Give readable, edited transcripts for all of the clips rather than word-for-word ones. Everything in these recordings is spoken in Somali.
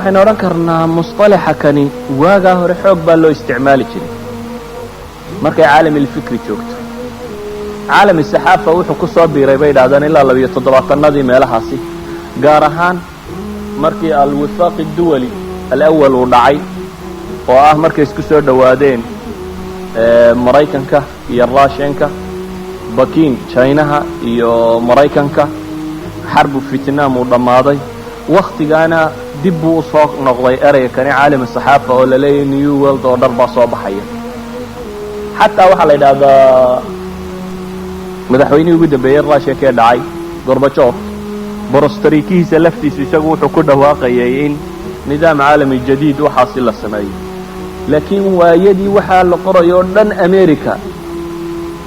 Waxaynu odhan karnaa musطalaxa kani waagaa hore xoog baa loo isticmaali jiray markay caalamilfikri joogto. Caalam saxaafa wuxuu ku soo biiray, bay idhahdaan, ilaa 72-tii meelahaasi, gaar ahaan markii الوفاق الدولي الأول uu dhacay, oo ah markay isku soo dhowaadeen Maraykanka iyo Russianka, Bakin, Chinaha iyo Maraykanka, حرب Vietnam uu dhammaaday. Wakhtigaana dib buu usoo noqday ereyga kani caalam saxaafa, oo la leeyahy new world order baa soo baxaya. Xataa waxaa la yidhaahdaa madaxweynihii ugu dambeeyey Russianka ee dhacay, Gorbajof, borostarikihiisa laftiisu isagu wuxuu ku dhawaaqayay in nidaam caalami jadiid waxaasi la sameeyo. Laakiin waayadii waxaa la qorayo o dhan, America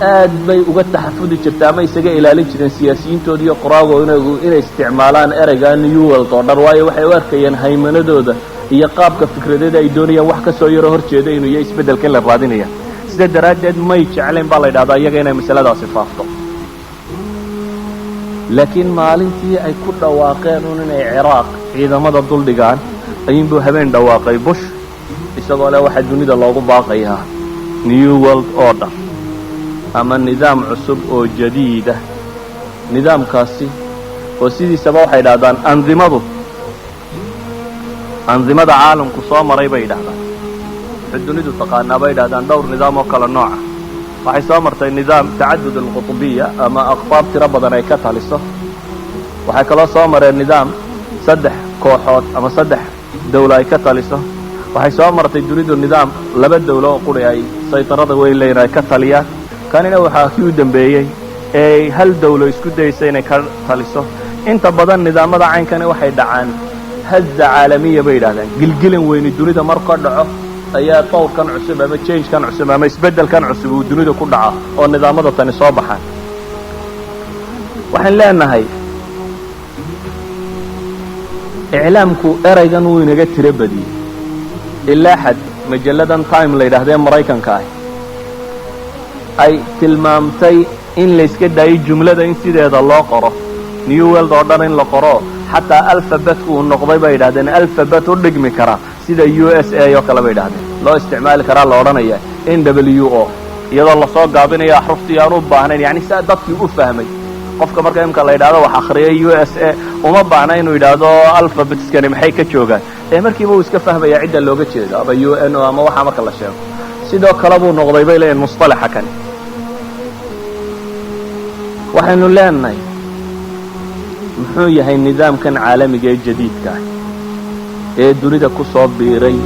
aad bay uga taxafudi jirta ama isaga ilaalin jireen siyaasiyiintooda iyo qoraagooda inay isticmaalaan ereyga new world order, waayo waxay u arkayeen haymanadooda iyo qaabka fikradeeda ay doonayaan wax ka soo yaro hor jeeda inuu iyo isbeddelka in la raadinaya. Sida daraaddeed may jeclayn, baa la yidhahdaa, iyaga inay masaladaasi faafto. Laakiin maalintii ay ku dhawaaqeen un inay Ciraaq ciidamada duldhigaan, ayuunbuu habeen dhawaaqay Bush, isagoo leh waxaa dunida loogu baaqayaa new world order ama nidaam cusub oo jadiida. Nidaamkaasi oo sidiisaba waxay idhahdaan andimadu, andimada caalamku soo maray, bay yidhahdaan, wuxuu dunidu taqaanaa, bay yidhahdaan, dhowr nidaam oo kala nooca. Waxay soo martay nidaam تعدد القطبية ama aqtaab tiro badan ay ka taliso. Waxay kaloo soo mareen nidaam saddex kooxood ama saddex dawlo ay ka taliso. Waxay soo martay dunidu nidaam laba dawlo oo quri ay saytarada weyn leeyihin ay ka taliyaan. Kanina waxaa kii u dambeeyey ee hal dawlo isku dayeysa inay ka taliso. Inta badan nidaamada caynkani waxay dhacaan هزة عالمية, bay yidhahdaan, gilgilan weyni dunida mar ka dhaco ayaa tawrkan cusub ama changekan cusub ama isbeddelkan cusub uu dunida ku dhaca oo nidaamada tani soo baxaan. Waxaan leenahay iclaamku eraygan wuu inaga tiro badiyey, ilaa xad majalladan Time la yidhahdee Maraykanka ah ay tilmaamtay in layska daayo jumlada in sideeda loo qoro, new world order in la qoro, xataa alphabetku uu noqday, bay yidhahdeen, alphabet u dhigmi kara sida USA oo kale, bay yidhahdeen, loo isticmaali karaa la odhanaya NWO, iyadoo lasoo gaabinayo axruftii aan u baahnayn, yani saa dadkii u fahmay. Qofka marka imka la yidhahdo wax akhriyay USA, uma baahna inuu yidhaahdo alphabetskani maxay ka joogaan, ee markiiba uu iska fahmaya cidda looga jeedo ama UN o ama waxaa marka la sheego. Sidoo kale buu noqday, bay leeyihin, musطalaxa kani. Waxaynu leenahay, muxuu yahay nidaamkan caalamiga ee jadiidka ah ee dunida ku soo biiray?